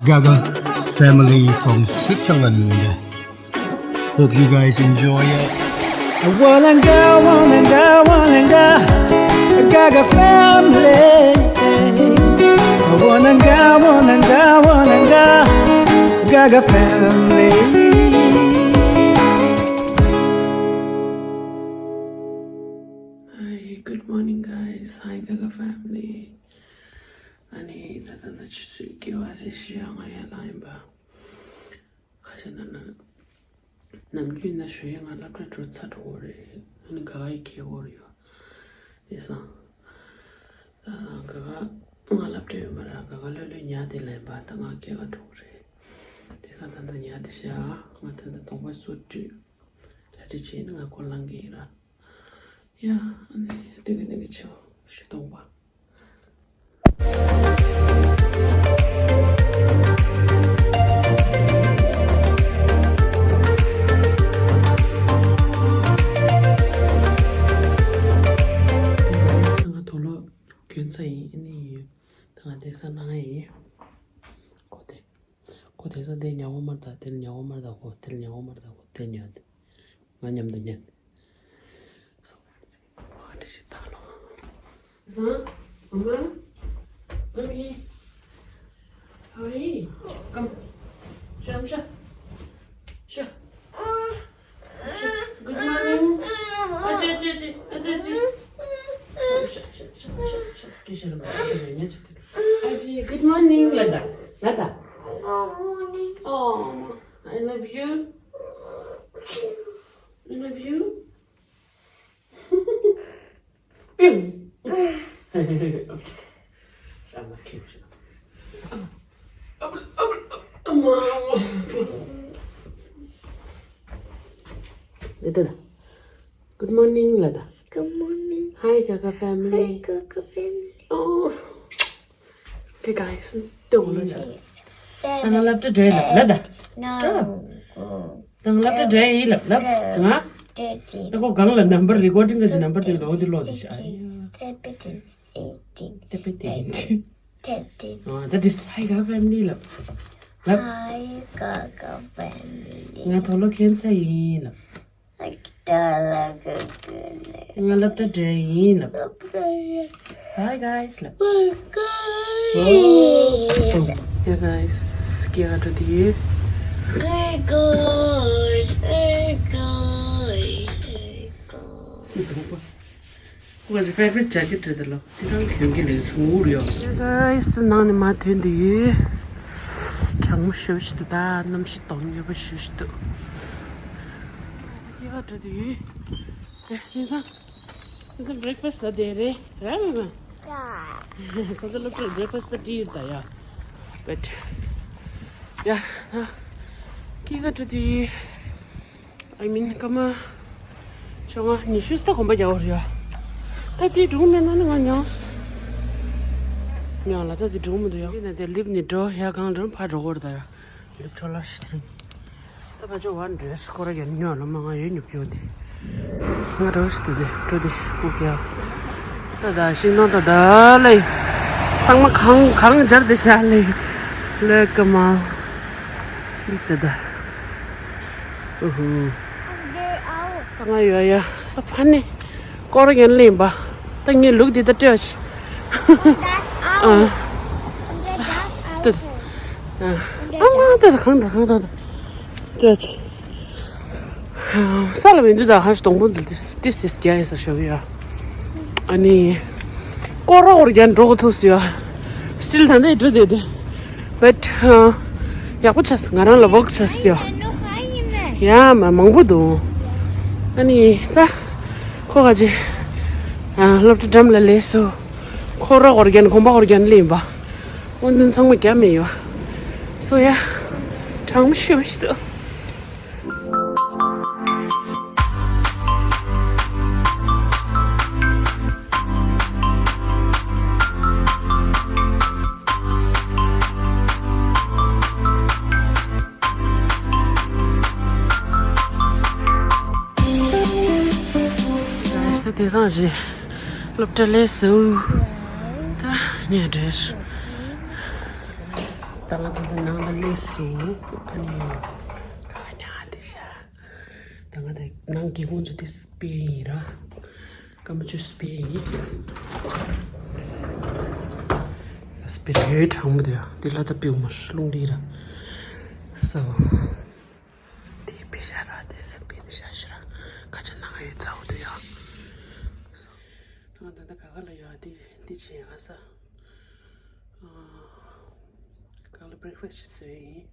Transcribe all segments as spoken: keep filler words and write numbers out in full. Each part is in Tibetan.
Gaga family from Switzerland. Hope you guys enjoy it. Walanga, walanga, walanga, Gaga family. Walanga, walanga, walanga, Gaga family. Hi, good morning, guys. Hi, Gaga family. ཨ་ནི་ད་ལྟ་ད་ཆུ་ཚོད་བརྒྱད་པ་རེད་ཤག་ང་ཡར་ལངས་ཡིན་པ། ཁ་ཤས་ན་ན་ནམ་རྒྱུན་ན་ཞུ་ཡིན། ང་སློབ་གྲྭ་འགྲོ་ཚར་འགྲོ་གི་རེད། ཨ་ནི་ག་ག་ཡི་ཁེ་གོ་རེད་ཡོད། དེ་སང་ཨ་ག་ག་ང་སློབ་གྲྭ་ཡོད་མ་རེད། ག་ག་ལྷོད་ལྷོད་ཉལ་བསྡད་ལ་ཡིན་པ། ད་ང་སྐྱེལ་ག་འགྲོ་གི་རེད། དེ་སང་ད་ལྟ་ཉལ་བསྡད་ཤག་ང་ད་ལྟ་གདོང་པ་སུ་བཀྲུས། གྲ་སྒྲིག་བྱས་ནས་ང་སྐོར་ལངས་གི་ཡིན་ར། ཡ། ཨ་ནི་དེ་གི་དེ་གི་ཆོ་ཤི་སྟོང་པ། ང་དུག་ལོག་གྱོན་ཚར་ཡིན། ཨ་ནི་ད་ང་དེ་ས་ནང་ཡིན། ཁོ་དེ། ཁོ་དེ་ས་དེ་ཉལ་གོ་མར་ད་དེར་ཉལ་གོ་མར་ད། ཁོ་དེར་ཉལ་གོ་མར་ད། ཁོ་དེར་ཉལ་དེ། ང་མཉམ་དུ་ཉལ། སོ། ཨ་འདྲ་ཞིག་ད་ལོ། ཟང་། ཨ་མ། ཨ་མི། ཧོའི། ཀམ། ཤམ་ཤ། ཤ། ཤ། Good morning. ཨ་ཅེ་ཅེ་ཅེ། ཨ་ཅེ་ཅེ། ཤ་ཤ་ཤ་ཤ་ཤ། ཀི་ཤ་ར་མ་ཤ་ར་ཉ་ཅེ། ཨ་ཅེ། Good morning. ལ་ད། ལ་ད། Good morning. Oh, I love you. I love you. ཨ་མ་ཁྱེར་ཤོག་ཨ་མ། ཨ་མ། ཨ་མ། Good morning, Lada. Good morning. Hi, Gaga family. Hi, Gaga family. Oh. Okay, guys. Don't look at. ད་ང་སློབ་གྲྭ་འགྲོ་ཡིན་ལབ་ལབ་ད། Stop. ད་ང་སློབ་གྲྭ་འགྲོ་ཡིན་ལབ་ལབ་ད། ད་ཁོ་སྒང་ལ་number, recording གི་number དེ་ལོག་དེ་ལོག་དེ་ཤ། Seventeen, eighteen, ད་པེ་དེ་ཡིན། Thirteen. ཨ་ད་དེ་Hi, Gaga family ལབ་ལབ། Hi, Gaga family. ང་དུག་ལོག་གྱོན་ཚར་ཡིན་ལབ། ང་སློབ་གྲྭ་འགྲོ་ཡིན་ལབ། Bye, guys ལབ། Bye, guys. Yeah, guys. སྐྱེལ་ག་འགྲོ་དུས། Hey, guys. Hey, guys. Hey, guys. ཁོ་གི་favorite jacket རེད་ད་ལོ། དེ་རང་གྱོན་གྱི་རེད། གྲུང་བོར་ཡོད། Hey, guys. ནང་ནས་མར་ཐོན་དུས། གྲང་མོ་ཞེ་པོ་ཞིག་འདུག་ད་གནམ་གཤིས་སྟོང་ཉོབ་པོ་ཞེ་པོ་ཞིག་འདུག་སྐྱེལ་ག་འགྲོ་དུས། དེ་དེང་སང་། དེང་སང་breakfast ཟ་བསྡད་རེད། ར་མེད་མ། ཁོ་ཚོ་སློབ་གྲྭར་breakfast ད་བྲིས་ཡོད་ད་ཡ། But ཡ། ད་སྐྱེལ་ག་འགྲོ་དུས། I mean སྐར་མ་བཅོ་ལྔ་ཉི་ཤུ་ཙམ་གོམ་པ་རྒྱག་དགོས་རེད་ཡ། ད་དེ་འགྲོ་མེད་ན་ནི་ང་མྱངས། མྱངས་ལ་ད་དེ་འགྲོ་མི་འདུག་ཡ། ཡིན་ན་དེ་ལིབ་ནས་འགྲོ་ཡ། གང་འགྲོ་ཕར་འགྲོ་དགོས་རེད་ད་ཡ། ལིབ་འཕྲོ་ལ་ཤི་ཐིང་། ད་ཕ་ཆོ་ཝན་ཌེ་སི་ཀོ་ར་ཡ་ཉོ་ལ་མ་ང་ཡོད་ཉོ་ཕྱོགས་དེ། ང་རོ་ཤི་དུ་དེ་འགྲོ་དེ་ཤི་ཀུ་ཀྱ། ད་ད་ཤིང་ནང་ད་ད་ལེ། ཚང་མ་གང་གང་སྦྱར་དེ་ཤ་ལེ། ལེ་ཀ་མ། ལེ་ད་ད། ཨུ་ཧུ། ད་ང་ཡོད་ཡ་ས་ཕ་ནི། སྐོར་ར་ཡན་ལེན་པ། ད་ངའི་ལུག་འདི་ད་སྤྲད་ཤི། ཨ། ད། ཨ་མ་ད་ད་གང་ད་གང་ད་ད། སྤྲད་ཤི། ས་ལ་མི་འདུག་ད་ཧ་ཤི་སྡོང་པོ་འདི་ཏིས་ཏིས་རྒྱ་ཡི་ས་ཤོག་ཡ། ཨ་ནི། སྐོར་ར་སྐོར་རྒྱན་འགྲོ་གི་ཐུག་སི་ཡ། སིལ་ད་འདི་འགྲོ་དེ་དེ། བེད། ཡག་པོ་ཆགས་སི། ང་རང་ལ་བོག་ཆགས་སི་ཡ། ཡ་མ་མང་པོ་འདུག་ཨ་ནི་ད། ཁོ་ག་ཅི། སློབ་གྲྭ་འགྲམ་ལ་ལས་སུ། ཁོ་ར་སྐོར་རྒྱན་གོམ་པ་སྐོར་རྒྱན་ལེན་པ། སྔོན་ཐོན་ཚང་མ་རྒྱ་མེད་ཡོད། སོ་ཡ། གྲང་མོ་ཤི་བ་ཞིག་འདུག་ད་དེང་སང་ཞིག་སློབ་གྲྭ་ལས་སུ། ད་ཉལ་འདྲེས། ད་ང་ད་ལྟ་ནང་ལ་སླེབས་སོང་། ཨ་ནི། ཨ་ཉ་དེ་ཤ། ད་ང་ད་ནང་སྒེའུ་ཁུང་ཚོ་དེ་སྤེལ་ཡིན་ར། སྐར་མ་བཅུ་སྤེལ་ཡིན། སྤེལ་ཡོད་གྲང་མོ་དེ་ཡ། དེ་ལ་ད་སྤེལ་མ་རླུང་ལི་ར། སོ། དེ་སྤེལ་ཤ་ར་དེ་སྤེལ་དེ་ཤ་ཤ་ར། ཁ་ཆེ་ནང་ཡོད་ཚ་བོ་དེ་ཡ། སོ། ད་ང་ད་ལྟ་ག་ག་ལ་ཡོད་དེ་དེ་བྱེད་ཡ་ས། ག་ལ་breakfast་ཞིག་བཟོས་ཡིན།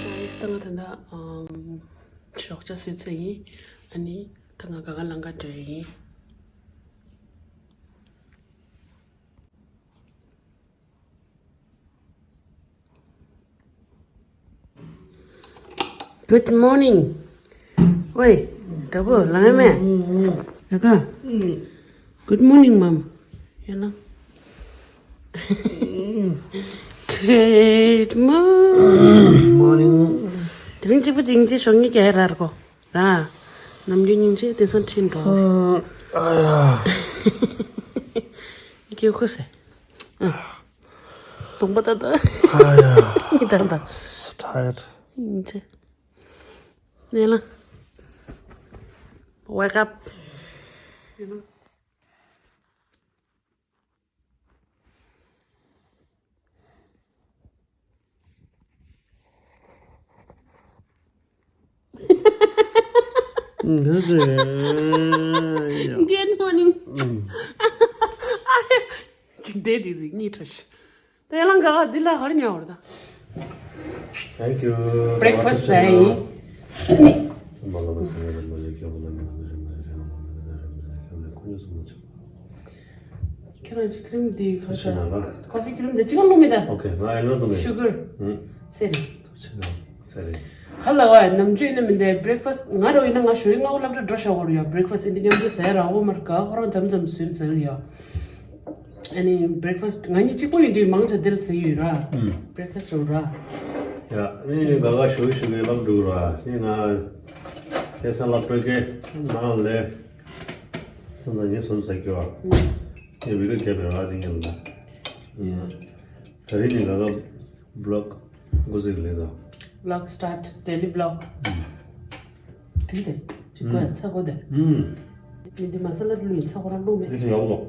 Guys, ད་ང་ད་ལྟ་ཨམ་ཞོགས་ཇ་བཟོས་ཚར་ཡིན། ཨ་ནི་ད་ང་ག་ག་ལང་ཀ་འགྲོ་ཡིན། Good morning. ཝེ། དྲ་བོ་ལང་ཡ་མེ། ཡ་ག Good morning, mom. ཡ་ལ། Good morning. Morning. དེ་རིང་གཅིག་པུ་ཅིག་ཅིག་ཞོགས་ཉིན་རྒྱ་ཡ་ར་ར་གོ། ར། ནམ་རྒྱུན་སྙིང་རྗེ་དེང་སང་ཁྲིད་འགྲོ། ཨ་ཡ། ཁྱེད་ཁུ་སེ། ཨ། གདོང་པ་ད་ད། ཨ་ཡ། ཡི་ད་ད། So tired. སྙིང་རྗེ། ནེ་ལ། Wake up. Good morning. འདས་དེ་དེ་གཉིད་ཁྲོ་ཤི། ད་ཡ་ལང་ག་ག་འདི་ལ་ག་རེ་ཉལ་བར་ད། Thank you. Breakfast་ཟ་ཡིན། ཁྱེད་རང་ཚོ་cream་འདི་ཁ་ཤས། Coffee cream་འདི་ཅི་གང་བླུགས་མེད་ད། Okay, ང་ཨེ་ལོ་དུ་མེད། Sugar། ཚེ་རིང་། ཚེ་རིང་། ག་ལ་བ་ནམ་རྒྱུན་ཡིན་ན་མི་འདའི་breakfast་ང་རོ་ཡིན་ན་ང་ཞོ་ཡི་ང་འོ་སློབ་གྲྭ་འགྲོ་ཤོག་གོ་རུ་ཡ། Breakfast་འདི་མཉམ་དུ་ཟ་ཡ་ར་འོ་མར་ག་ཁོ་རང་མཚམས་མཚམས་སུན་ཟ་ཡ། ཨ་ནི་breakfast་ང་གཉིས་གཅིག་པོ་ཡིན་དུས་མང་ཆེ་འདིར་ཟས་ཡོད་ར། ཨུམ། Breakfast་རོ་ར། ཡ་ཨ་ནི་ག་ག་ཞོ་ཡི་ཞོ་གི་སློབ་འགྲོ་ར་ཨ་ནི་ང་དེ་སང་སློབ་གྲྭ་གི་ནང་ལས་ཚང་ཚང་ངས་སོན་ཟ་རྒྱུ་བ། ངས་video་བརྒྱབ་པའི་ར་དེ་ངས་ལ། ཡ། ད་རིང་ནས་ག་ག་vlog་འགོ་ཚུགས་ལེ་དང་། Vlog start, daily vlog. དྲིས་ཏེ་ཅི་དགོས་ཚ་དགོས་ཏེ། ཨུམ། མི་འདི་མ་ས་ལ་བླུགས་ཡིན་ཚ་ཁོ་རང་བླུགས་མེད། འདི་ཡག་པོ་འདུག་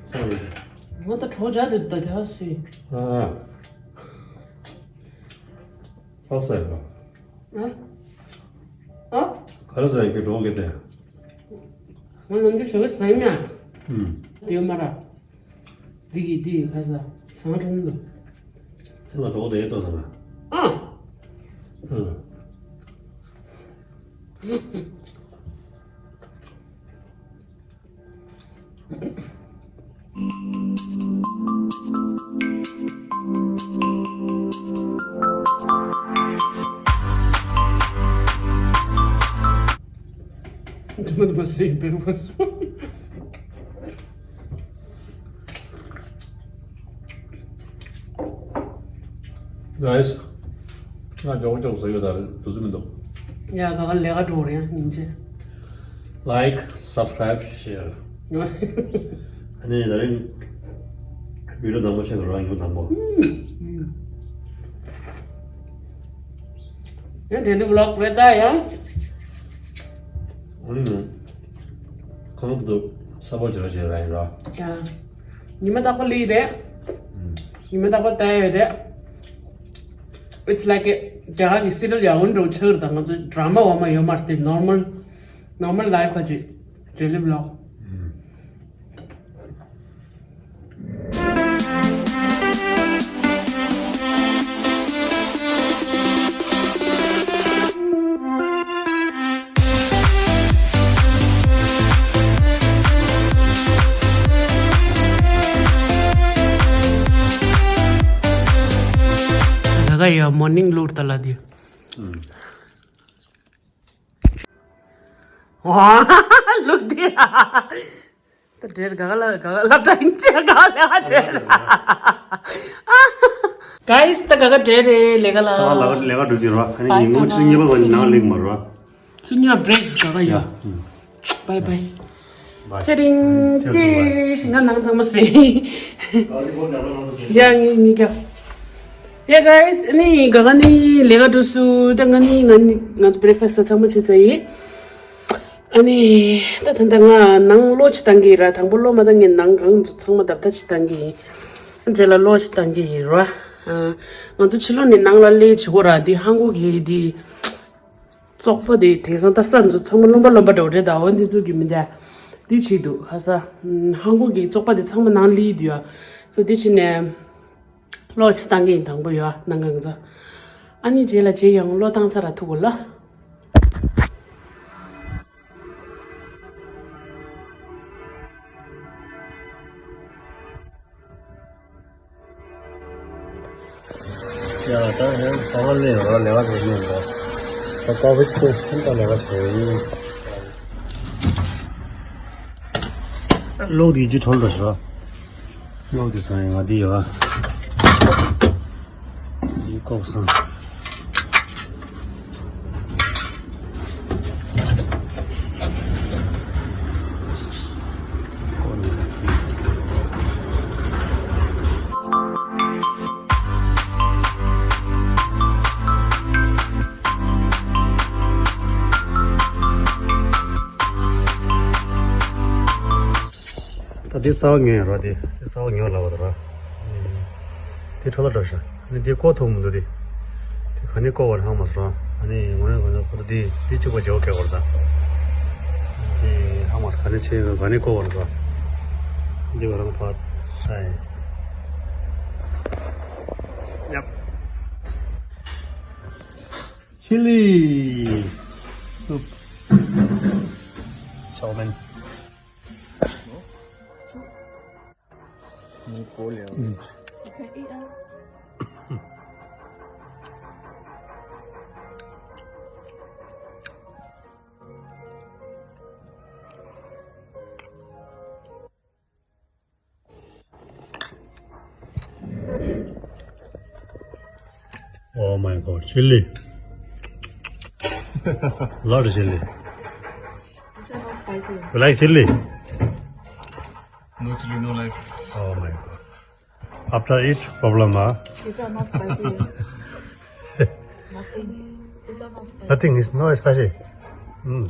ཚ་རེད། ང་ད་གྲོགས་བྱ་དེ་ད་དེ་ཧ་སུས། ཨ། ཧ་ས་ཡ་ག་ཨ། ཨ། ག་རེ་ཟ་ཡི་གི་གྲོགས་གི་དེ། ང་ནམ་རྒྱུན་ཞོགས་ཀས་ཟ་ཡིན་ཡ། ཨུམ། དེ་ཡོད་མ་ར། འདི་གི་འདི་གི་ཁ་ས་ཟངས་གྲོང་དུ། ཚེ་ལ་གྲོགས་དེ་ཏོ་ཟ་ན། ཨ། ཨ། དུ་མ་དུ་མ་སེ་བེར་བ་སོ། Guys། ང་ཇོག་ཇོག་ཟ་ཡོད་ད་རེད་དུ་ཟི་མི་འདུག་ཡ་ག་ག་ལས་ཀ་འགྲོ་རེད་ཡ་སྙིང་རྗེ། Like, subscribe, share. ཨ་ནི་ད་རིང་video་དང་པོ་ཤེས་ག་རང་ཡོང་དང་པོ། ཡང་daily vlog་རེད་ད་ཡང་། ཨ་ནི་ནོ། ཁང་དུ་ས་པོ་ཇོ་ཇེ་ར་ཡིན་ར། ཡ། ཉི་མ་རྟག་པ་ལི་རེད། ཉི་མ་རྟག་པ་ལྟ་ཡོད་རེད། It's like a རྒྱ་གར་གྱི་serial་ཡང་འགྲོ་ཆགས་རེད་ད། ང་ཚོ་drama་བ་མ་ཡོད་མ་རེད་དེ། Normal normal life་ཁ་ཅིག་daily vlog། ག་ག་ཡོད་morning look་ད་ལ་དུས། ཝ། ལུག་དེ། ད་འདྲེར་ག་ག་ལ་ག་ག་སློབ་གྲྭ་ཡིན་ཅེས་ག་ག་ལས་ཀ་འདྲེར། Guys, ད་ག་ག་འདྲེར་རེད་ལས་ཀ་ལ། ད་ལས་ཀ་ལས་ཀ་འགྲོ་གི་རོ། ཨ་ནི་ཉིན་གུང་ཆུ་ཚོད་གཉིས་པ་བར་ནང་ལེགས་མ་རོ། ཚུར་ཉོ་བྲེག་ག་ག་ཡོད། Bye bye. Bye. ཚེ་རིང་ཅེས་ཞིག་ན་ནང་ཚང་མ་ཟེར། ཡ་ངེད་གཉིས་ཀ། Yeah, guys, ནི་ག་ག་ནི་ལས་ཀ་འགྲོ་སུ་ད་ང་ནི་ང་ནི་ང་ཚོ་breakfast་ཚང་མ་བྱེད་ཚར་ཡིན། ཨ་ནི་ད་ད་ད་ང་ནང་གློག་ཅིག་བཏང་གི་ར། དང་པོ་གློག་མ་བཏང་གི་ནང་གང་ཚང་མ་བརྡབ་ཐག་ཅིག་བཏང་གི་ཡིན། རྗེས་ལ་གློག་ཅིག་བཏང་གི་ཡིན་ར། ང་ཚོ་ཕྱི་ལོགས་ནས་ནང་ལ་སླེབས་བྱེད་དགོས་ར། འདི་ཧང་གོ་གི་འདི། བཙོག་པ་དེ་དེང་སང་ད་ས་འཛུགས་ཚང་མ་རློན་པ་རློན་པ་འདྲ་བོ་རེད། ད་འོ་འདི་ཚོ་གི་མི་འདྲ་འདི་བྱེད་འདུག་ཁ་ས། ཧང་གོ་གི་བཙོག་པ་དེ་ཚང་མ་ནང་ལི་འདུག་ཡ། སོ་འདི་བྱེད་ནས་གློག་ཅིག་བཏང་གི་ཡིན། དང་པོ་ཡོད་ནང་གང་ཚ། ཨ་ནི་རྗེས་ལ་རྗེས་ཡང་གློག་བཏང་ཚར་ར་ཐུག་གོ་ལ། ཡ་ད་ཧེ་ས་བ་ལེ་ར་ལེ་བ་ཐོག་ནས་ར། ད་ཀོ་བི་ཁུ་ཤིན་ཏ་ལེ་བ་ཐོག་ཡིན། གློག་དེ་ཅི་ཐོལ་ར་ཤོ། གློག་དེ་སང་ཡང་ང་དེ་ཡོད། ཡིན་ཀོག་སང་། ད་འདི་གསར་པ་ཉོས་ཡོད་ར། འདི་འདི་གསར་པ་ཉོས་ལབ་པ་ད་ར། འདི་འཕྲོ་བརླག་འགྲོ་ཤག་འདི་ཀོ་ཐུབ་མི་འདུག་འདི་འདི་ག་ནས་ཀོ་བར་ཧང་མ་སོང་། ཨ་ནི་ངོ་ནས་ངོ་ནས་ཁོ་ཚོ་འདི་འདི་གཅིག་པ་ཇོ་ཀེ་བར་ད། འདི་ཧང་མ་སོང་། ག་ནས་ཆེ་ག་ནས་ཀོ་བར་ད། འདི་བ་རང་ཕ་ཨེ། ཡབ། Chili soup. Chow mein. Oh my God, chili. Lot of chili. This one not spicy. You like chili? No chili, no life. Oh my God. After eat, problem, huh? This one not spicy. Nothing. This one not spicy. Nothing, it's not spicy. Mm.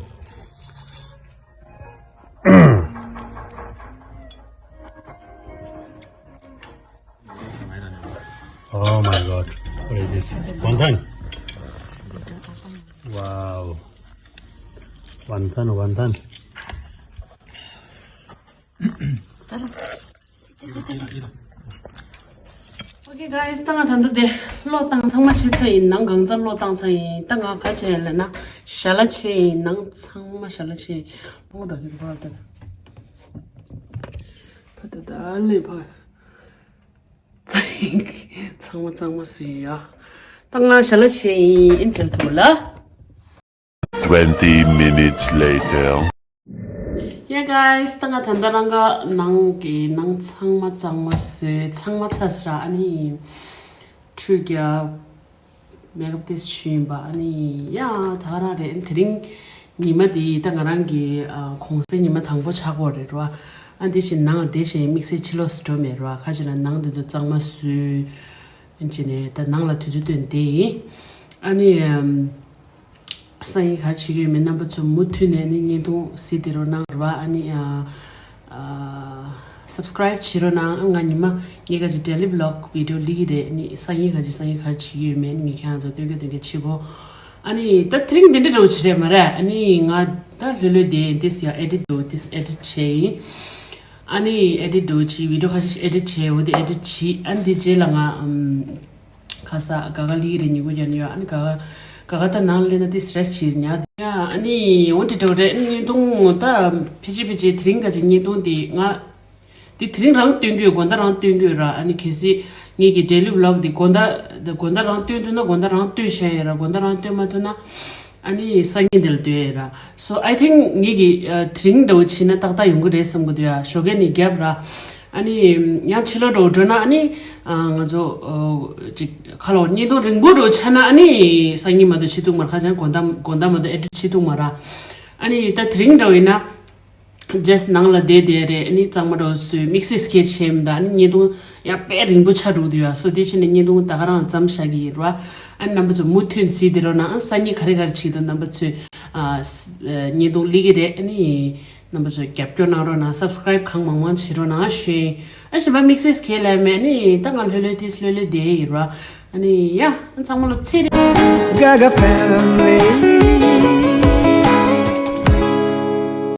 Oh my God. What is this? Wonton? Wow. Wonton, wonton. Okay, guys, ད་ང་ད་ལྟ་དེ་གློག་བཏང་ཚང་མ་བྱས་ཚར་ཡིན། ནང་གང་ཚ་གློག་བཏང་ཚར་ཡིན། ད་ང་ག་བྱས་ཡིན་ལབ་ན་ཞལ་ལག་བྱས་ཡིན། ནང་ཚང་མ་ཞལ་ལག་བྱས་ཡིན། ཕོ་ད་གི་ཕ་ད་ཕ་ད་ད་ལེ་ཕ། ཚང་མ་ཚང་མ་ཟིན་ཡ། ད་ང་ཞལ་ལག་བྱས་ཡིན། ཨིན་ཅལ་ཐུག་ལ། Twenty minutes later. Yeah, guys, ད་ང་ད་ལྟ་རང་ག་ནང་གི་ནང་ཚང་མ་གཙང་མ་བཟོས། གཙང་མ་ཚར་སོང་། ཨ་ནི་ཁྲུས་རྒྱབ། མེག་ཨབ་ཏོག་ཙམ་བྱས་ཡིན་པ། ཨ་ནི་ཡ་ད་ག་རང་རེད། དེ་རིང་ཉི་མ་འདི་ད་ང་རང་གི་ཨ་གུང་སེང་ཉི་མ་དང་པོ་ཆགས་ཀྱི་ཡོད་རེད་རོ། ཨ་དེ་བཞིན་ནང་དེ་བཞིན་དམིགས་བསལ་ཕྱི་ལོགས་སུ་འགྲོ་མེད་རོ། ཁ་ཅིག་ལ་ནང་དེ་ཚོ་གཙང་མ་བཟོས། ཨ་ཅི་ནས་ད་ནང་ལ་དུས་ཚོད་བཏོན་བསྡད་ཡིན། ཨ་ནི་ཨམ། སང་ཉིན་ག་རེ་བྱེད་ཀྱི་ཡོད་མེད་རྣམ་པ་ཚོ་མུ་མཐུད་ནས་ནི་བརྙན་ཐུང་གཟིགས་བསྡད་རོགས་གནང་རོགས། ཨ་ནི་ཨ་ཨ་སབ་སི་ཀ་རའིབ་བྱེད་རོགས་གནང་། ང་ཉི་མ་ངས་ག་ཅིག་ཌེ་ལི་བི་ལོག་བི་ཌི་ཡོ་སླེབས་ཀྱི་རེད། ནི་སང་ཉིན་ག་ཅིག་སང་ཉིན་ག་རེ་བྱེད་ཀྱི་ཡོད་མེད་ནི་ངས་ཁྱེད་རང་ཚོ་སྟོན་རྒྱུ་སྟོན་རྒྱུ་བྱེད་གོ། ཨ་ནི་ད་དེ་རིང་འདི་འདྲ་འདྲ་བོ་བྱེད་རེད་མ་རེད། ཨ་ནི་ང་ད་ལྷོད་ལྷོད་བསྡད་ཡིན། ཏིས་ཡ་ཨེ་ཌིཊ་འདུག་ཏིས་ཨེ་ཌིཊ་བྱས་ཡིན། ཨ་ནི་ཨེ་ཌིཊ་འདུག་ཅིག་བི་ཌི་ཡོ་ཁ་ཤས་ཤིག་ཨེ་ཌིཊ་བྱས། འོ་དེ་ཨེ་ཌིཊ་བྱས། ཨ་ནི་དེ་རྗེས་ལ་ང་ཨམ། ཁ་ས་ག་ག་ལི་རེ་ཉི་གུ་ཡ་ནི་ཡ། ཨ་ནི་ག་ག་ག་ག་ད་ནང་ལེ་ན་དེ་སི་རེ་སི་ཆི་ཉ་དེ་ཡ། ཨ་ནི་འོན་ཏེ་འགྲོ་རེད། ཨ་ནི་བརྙན་ཐུང་ད་ཕི་ཅི་ཕི་ཅི་དེ་རིང་ག་ཅིག་བརྙན་ཐུང་དེ་ང་ དེ་དེ་རིང་རང་སྟོན་གྱི་ཡོད། དགོང་དག་རང་སྟོན་གྱི་ཡོད་ར། ཨ་ནི་གལ་སྲིད་ངེད་ཀྱི་daily vlog་དེ་དགོང་དག་དགོང་དག་རང་སྟོན་ཐུབ་ན་དགོང་དག་རང་སྟོན་བཞག་ཡོད་ར། དགོང་དག་རང་སྟོན་མ་ཐུབ་ན་ཨ་ནི་སང་ཉིན་དེ་ལ་སྟོན་ཡོད་ར། So I think ངེད་ཀྱི་ཨ་དེ་རིང་འདྲ་བོ་བྱས་ན་ཏག་ཏག་ཡོང་གི་རེད་བསམ་གི་འདུག་ཡ། ཞོགས་ཀས་ནས་རྒྱབ་ར། ཨ་ནི་ཡང་ཕྱི་ལོགས་འདྲ་བོ་འགྲོ་ན་ཨ་ནི་ཨ་ང་ཚོ་ཨ་ཅིག་ཁ་ལོ་བརྙན་ཐུང་རིང་པོ་འདྲ་བོ་ཆགས་ན་ཨ་ནི་སང་ཉིན་མ་གཏོགས་བྱེད་ཐུབ་མ་རེད། ཁ་སང་དགོང་དག་དགོང་དག་མ་གཏོགས་edit་བྱེད་ཐུབ་མ་རེད། ཨ་ནི་ད་དེ་རིང་འདྲ་བོ་ཡིན་ན། Just་ནང་ལ་བསྡད་བསྡད་རེད། ཨ་ནི་གཙང་མ་འདྲ་བོ་བཟོས། དམིགས་བསལ་སྐད་ཆ་བྱས་མི་འདུག་ཨ་ནི་བརྙན་ཐུང་ཡང་དཔེ་རིང་པོ་ཆགས་འགྲོ་གི་འདུག་ཡ། So་དེ་བྱས་ནས་བརྙན་ཐུང་ད་ག་རང་མཚམས་བཞག་གི་ཡིན་ར། ཨ་ནི་རྣམ་པ་ཚོ་མུ་མཐུད་གཟིགས་བསྡད་རོགས་གནང་། ཨ་སང་ཉིན་ག་རེ་ག་རེ་བྱེད་འདུག་རྣམ་པ་ཚོས་ཨ་བརྙན་ཐུང་སླེབས་ཀྱི་རེད། ཨ་ནི་རྣམ་པ་ཚོས་རྒྱབ་སྐྱོར་གནང་རོགས་གནང་། Subscribe་གང་མང་མང་བྱེད་རོགས་གནང་ཞུ་ཡིན། ཨ་གཞན་པ་དམིགས་བསལ་གང་ཡང་ལབ་མེད། ཨ་ནི་ད་ང་ལྷོད་ལྷོད་ཏིས་ལྷོད་ལྷོད་བསྡད་ཡིན་ར། ཨ་ནི་ཡ་ཨ་ཚང་མ་ལ་ཚེ་རིང་། Gaga family.